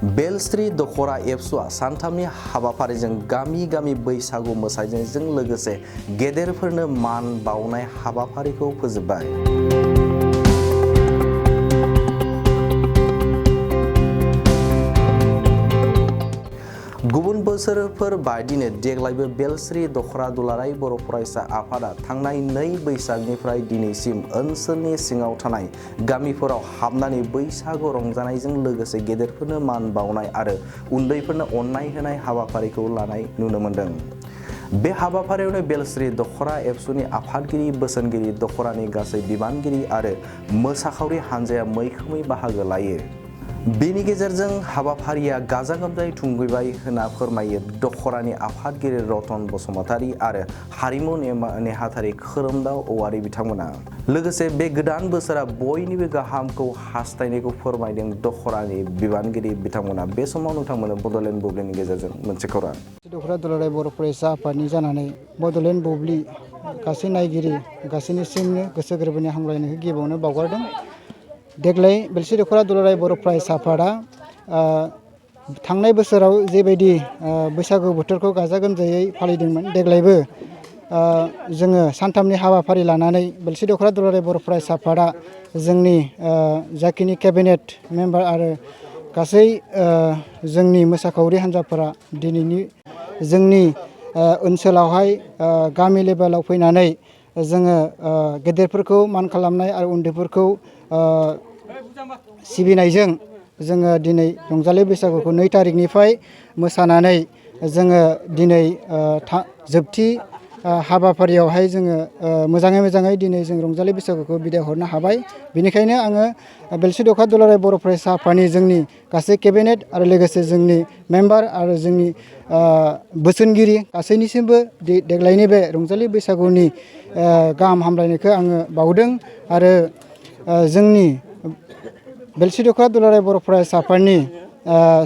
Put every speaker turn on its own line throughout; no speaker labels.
बेलस्रि दख'रा एबसुआ सानथामनि हाबाफारिजों गामि गामि बैसागु मोसानायजों लोगोसे गेदेरफोरनो मान बावनाय हाबाफारिखौ फोजोबबाय। गुबुन बोसोरफोर बायदिनो देग्लायबो बेलस्रि दख'रा दुलाराय बर' फरायसा आफादा थांनाय 2 बैसागनिफ्राय दिनैसिम ओनसोलनि सिङाव थानाय गामिफोराव हाबनानै बैसागु रंजानायजों लोगोसे गेदेरफोरनो मान बावनाय आरो उन्दैफोरनो अननाय होनाय हाबाफारिखौ लानाय नुनो मोन्दों। बे हाबाफारियावनो बेलस्रि दख'रा एबसुनि आफादगिरि बोसोनगिरि दख'रानि गासै बिबानगिरि आरो मोसाखावरि हानजाया मैखोमै बाहागो लायो। बेनि गेजेरजों हाबाफारिया गाजा गोमजायै थुंगेबाय होनना फोरमायो दख'रानि आफादगिरि रतन बसुमतारी आरो हारिमु नेहाथारि खोरोमदाव औवारि बिथांमोना। लोगोसे बे गोदान बोसोरा बयनिबो गाहामखौ हास्थायनायखौ फोरमायदों दख'रानि बिबानगिरि बिथांमोना। बे समाव नोंथांमोना बड'लेण्ड बुब्लिनि गेजेरजों मोनसे खौरां।
दख'रा दुलाराय बर' फरायसा आफादनि जानानै बड'लेण्ड बुब्लि गासै नायगिरि गासैनिसिमनो गोसो गोरबोनि हामलायनायखौ गिबियावनो बावगारदों। देग्लाय बेलस्रि दख'रा दुलाराय बर' फरायसा आफादा थांनाय बोसोराव जेबायदि बैसागु बोथोरखौ गाजा गोमजायै फालिदोंमोन, देग्लायबो जोङो सानथामनि हाबाफारि लानानै बेलस्रि दख'रा दुलाराय बर' फरायसा आफादा जोंनि जाखिनि केबिनेट मेम्बार आरो गासै जोंनि मोसाखावरि हान्जाफोरा दिनैनि जोंनि ओनसोलावहाय गामि लेभेलाव फैनानै जोङो गेदेरफोरखौ मान खालामनाय आरो उन्दैफोरखौ सिबिनायजों जोङो दिनै रंजालि बैसागुखौ 2 तारिखनिफ्राय मोसानानै जोङो दिनै जोबथि हाबाफारियावहाय जोङो मोजाङै दिनै जों रंजालि बैसागुखौ बिदाय हरनो हाबाय। बेनिखायनो आङो बेलस्रि दख'रा दुलाराय बर' फरायसा आफादनि जोंनि गासै केबिनेट आरो लोगोसे जोंनि मेम्बार आरो जोंनि बोसोनगिरि गासैनिसिमबो देग्लायनि बे रंजालि बैसागुनि गाहाम हामलायनायखौ आङो बावदों आरो जोंनि बेलस्रि दख'रा दुलाराय बर' फरायसा आफादनि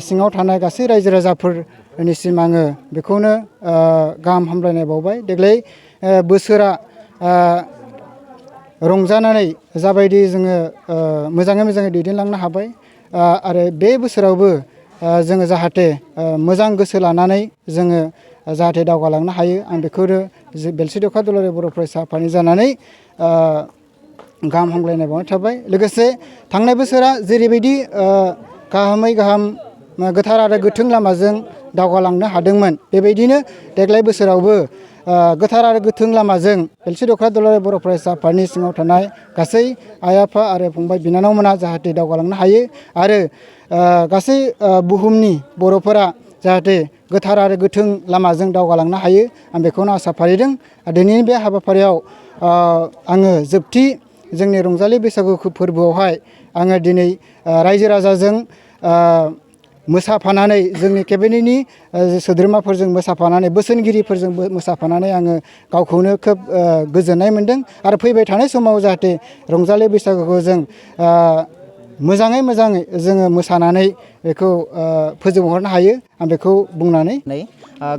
सिङाव थानाय गासै रायजो राजाफोरनिसिम आङो बेखौनो गाहाम हामलायनाय बावबाय। देग्लाय बोसोरा रंजानानै जाबायदि जोङो मोजाङै दैदेनलांनो हाबाय आरो बे बोसोरावबो जोङो जाहाथे मोजां गोसो लानानै जोङो जाहाथे दावगालांनो हायो, आं बेखौनो बेलस्रि दख'रा दुलाराय बर' फरायसा आफादनि जानानै गाहाम हामलायनाय बावनाय थाबाय। लोगोसे थांनाय बोसोरा जेरैबायदि गाहामै गाहाम गोथार आरो गोथों लामाजों दावगालांनो हादोंमोन, बेबायदिनो देग्लाय बोसोरावबो गोथार आरो गोथों लामाजों बेलस्रि दख'रा दुलाराय बर' फरायसा आफादनि सिङाव थानाय गासै आइ आफा आरो फंबाय बिनानावमोना जाहाथे दावगालांनो हायो आरो गासै बुहुमनि बर'फोरा जाहाथे गोथार आरो गोथों लामाजों दावगालांनो हायो, आं बेखौनो आसा फारिदों। दिनैनि बे हाबाफारियाव आङो जोबथि जोंनि रंजालि बैसागु फोरबोआवहाय आङो दिनै रायजो राजाजों मोसाफानानै जोंनि केबिनेटनि सोद्रोमाफोरजों मोसाफानानै बोसोनगिरिफोरजों मोसाफानानै आङो गावखौनो खोब गोजोननाय मोनदों आरो फैबाय थानाय समाव जाहाथे रंजालि बैसागुखौ जों मोजाङै जोङो मोसानानै बेखौ फोजोबहरनो हायो, आं बेखौ बुंनानै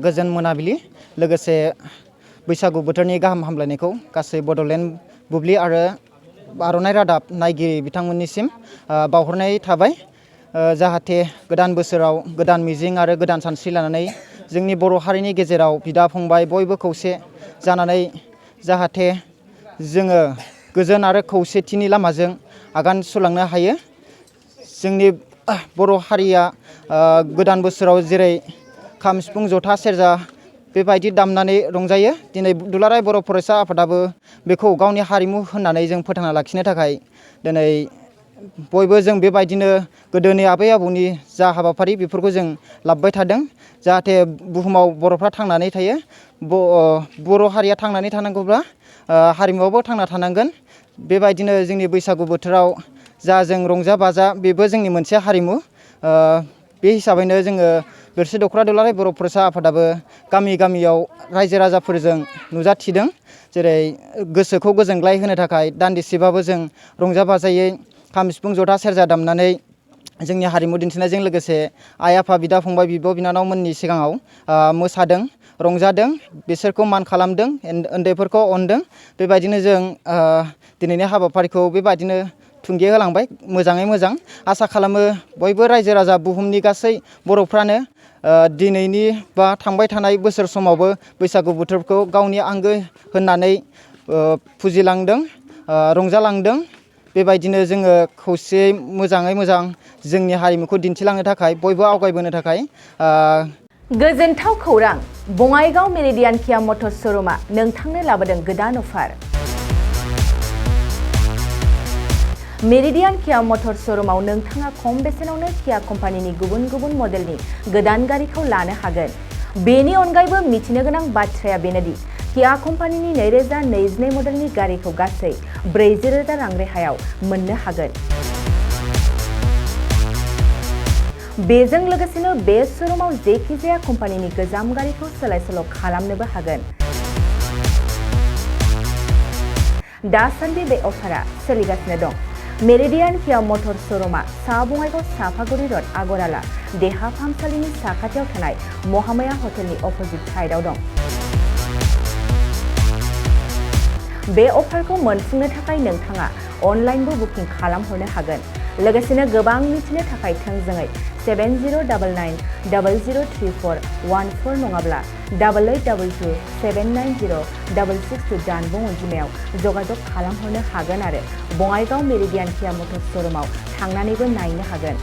गोजोन मोनाबिलि लोगोसे बैसागु बोथोरनि गाहाम हामलायनायखौ गासै बड'लेण्ड बुब्लि आरो आर'नाइ रादाब नायगिरि बिथांमोननिसिम बावहरनाय थाबाय। जाहाथे गोदान बोसोराव गोदान मिजिं आरो गोदान सानस्रि लानानै जोंनि बर' हारिनि गेजेराव बिदा फंबाय बयबो खौसे जानानै जाहाथे जोङो गोजोन आरो खौसेथिनि लामाजों आगान सुरलांनो हायो। जोंनि बर' हारिया गोदान बोसोराव जेरै खाम सिफुं जथा सेरजा बेबायदि दामनानै रंजायो, दिनै दुलाराय बर' फरायसा आफादाबो बेखौ गावनि हारिमु होननानै जों फोथांना लाखिनो थाखाय दिनै बयबो जों बेबायदिनो गोदोनि आबै आबौनि जा हाबाफारि बेफोरखौ जों लाबोबाय थादों, जाहाथे बुहुमाव बर'फ्रा थांनानै थायो। बर' हारिया थांनानै थानांगौब्ला हारिमुआवबो थांना थानांगोन। बेबायदिनो जोंनि बैसागु बोथोराव जा जों रंजा बाजा बेबो जोंनि मोनसे हारिमु। बे हिसाबैनो जोङो बेलस्रि दख'रा दुलाराय बर' फरायसा आफादाबो गामियाव रायजो राजाफोरजों नुजाथिदों। जेरै गोसोखौ गोजोनग्लाय होनो थाखाय दान्दिसेबाबो जों रंजा बाजायै खाम सिफुं जथा सेरजा दामनानै जोंनि हारिमु दिन्थिनायजों लोगोसे आइ आफा बिदा फंबाय बिब' बिनानावमोननि सिगाङाव मोसादों, रंजादों, बिसोरखौ मान खालामदों, उन्दैफोरखौ अनदों। बेबायदिनो जों दिनैनि हाबाफारिखौ बेबायदिनो थुंगे होलांबाय मोजाङै मोजां आसा खालामो बयबो रायजो राजा बुहुमनि गासै बर'फ्रानो दिनैनि बा थांबाय थानाय बोसोर समावबो बैसागु बोथोरखौ गावनि आंगो होननानै फुजिलांदों रंजालांदों बेबायदिनो जोङो खौसेयै मोजाङै मोजां जोंनि हारिमुखौ दिन्थिलांनो थाखाय बयबो आवगायबोनो थाखाय
गोजोनथाव खौरां बङाइगाव मेरिडियान किया मटर्स श'रुमा नोंथांनो लाबोदों गोदान अफार मेरिडियान किया मटर्स श'रुमाव नोंथाङा खम बेसेनावनो किया कम्पानिनि गुबुन गुबुन मडेलनि गोदान गारिखौ लानो हागोन बेनि अनगायैबो मिथिनो गोनां बाथ्राया बेनोदि किया कम्पानिनि 2022 मडेलनि गारिखौ गासै 40,000 रां रेहायाव मोननो हागोन बेजों लोगोसेनो बे श'रुमाव जेखिजाया कम्पानिनि गोजाम गारिखौ सोलाय-सोल' खालामनोबो हागोन दासान्दि बे अफारा सोलिगासिनो दं मेरिडियान किया मटर्स श'रुमा सा बङाइगाव साफागुरि र'ड आगराला देहा फाहामसालिनि साखाथियाव थानाय महामाया हटेलनि अपोजिट साइडआव दं बे अफारखौ मोनफुंनो थाखाय नोंथाङा अनलाइनबो बुकिं खालामहरनो हागोन लोगोसेनो गोबां मिथिनो थाखाय थोंजोङै 7099003414 नङाब्ला 8822790662 जानबुं अनजिमायाव जगाजग खालामहरनो हागोन आरो बङाइगाव मेरिडियान किया मटर्स श'रुमाव थांनानैबो नायनो हागोन